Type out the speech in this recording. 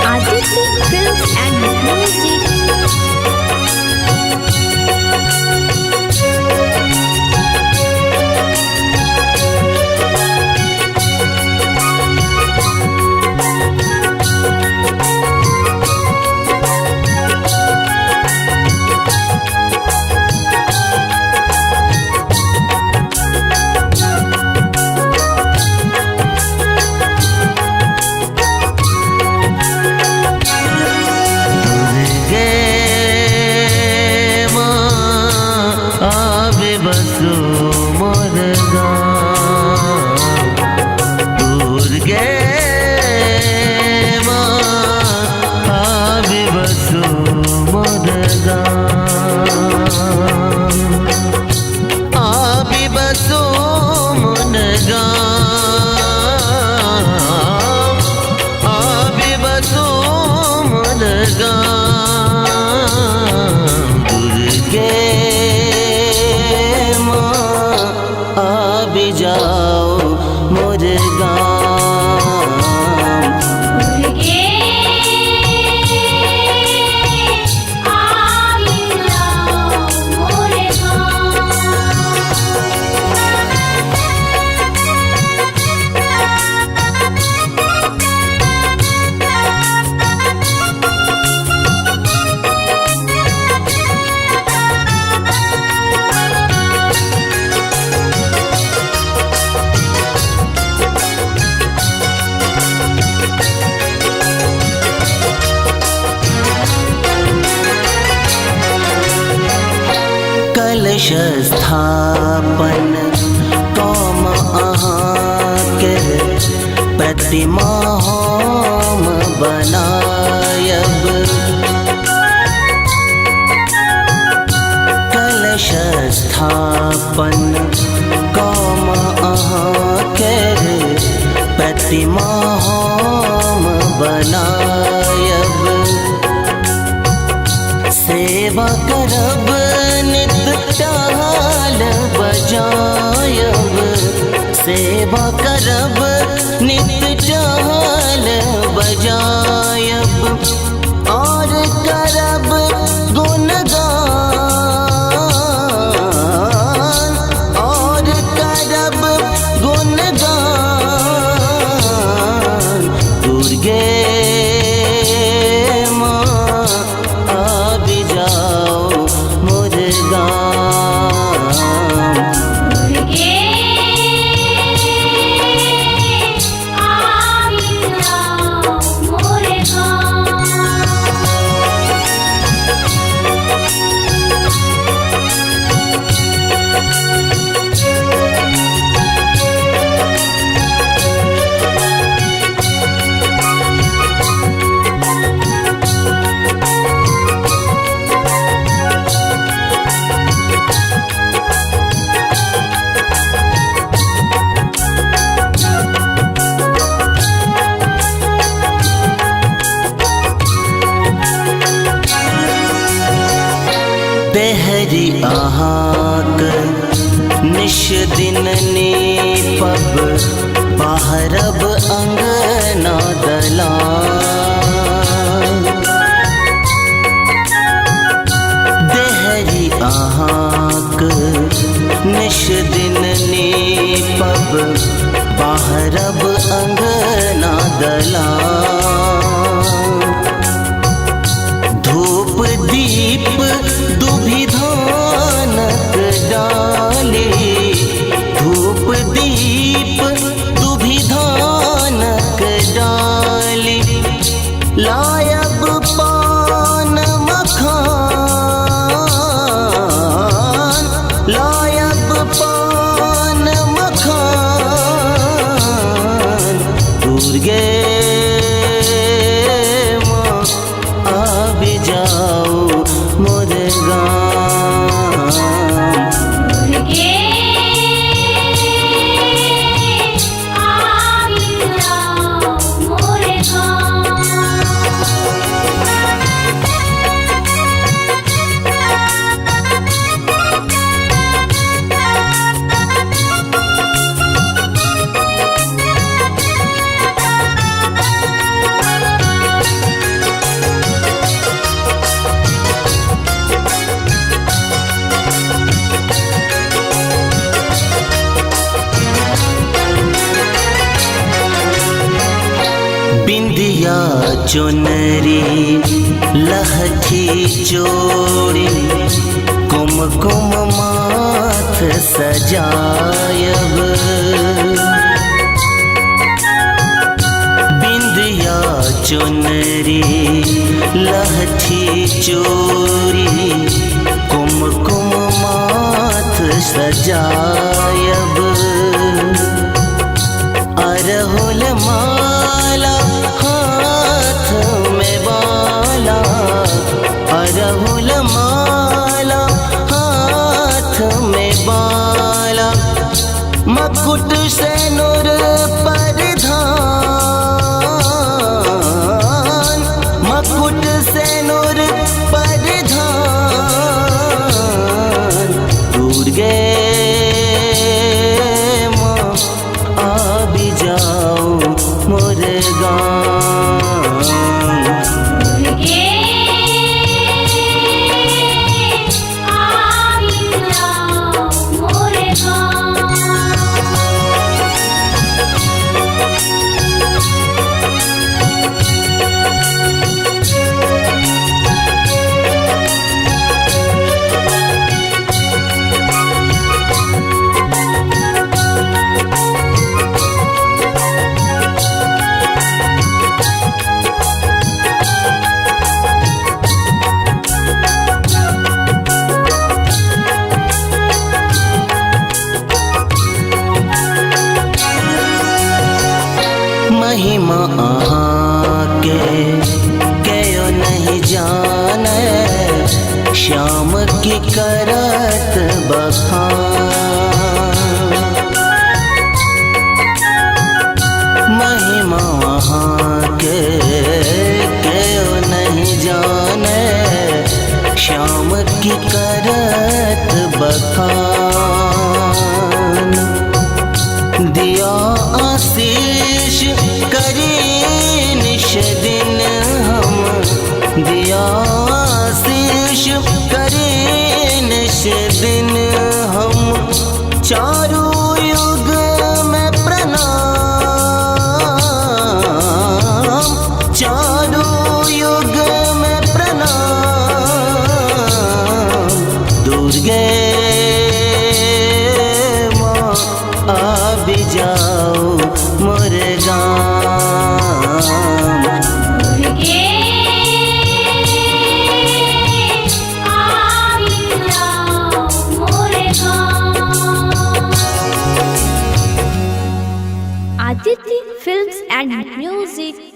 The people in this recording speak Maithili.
Aditya Films and Music. दुर्गे माँ आबि बसु मोर गाँव। दुर्गे माँ आबि बसु मोर गाँव। आबि बसु मोर गाँव। आबि बसु मोर गाँव। दुर्गे माँ आबि जाओ मोर गाँव। दुर्गे आबि जाओ मोर गाँव। कलश स्थापन कौम अहाँके प्रतिमा हम बनायब। कलश स्थापन कौम अहाँके प्रतिमा हम बनायब। सेवा करब नित टहल बजायब। सेवा करब नित टहल बजायब। और करब गुणगान, और करब गुणगान। दुर्गे माँ आबि जाओ मोर गाँव। दुर्गे आबि जाओ मोर गाँव। देहरी अहाँक निश दिन नीपब, बाहरब अंगना दलान। देहरी अहाँक निश दिन नीपब, बाहरब अंगना दलान। धूप दीप दुभि धानक डाली, धूप दीप दुभि धानक डाली। लायब पान मखान, लायब पान मखान। दुर्गे चुनरी लहठी चोरी कुमकुम माथ सजायब। बिंदिया चुनरी लहठी चोरी कुमकुम माथ सजायब। अरहुल माला हाथ में बाला, अरहुल माला हाथ में बाला, मकुट से नूर परिधान, मकुट से नूर परिधान। दुर्गे माँ आबि जाओ मोर गाम। दुर्गे आबि जाओ मोरे गाम। महिमा अहाँ के कयो नहीं जाने, श्याम की करत बखान। महिमा अहाँ के कयो नहीं जाने, श्याम की करत बखान। दिया आशीष करे निश दिन हम, दिया आशीष करे निश दिन हम, चारों युग में प्रणाम, चारों युग में प्रणाम। दुर्गे माँ आबि जाओ मोर गाम। दुर्गे आबि जाओ मोरे गाम। Aditya Films and Music.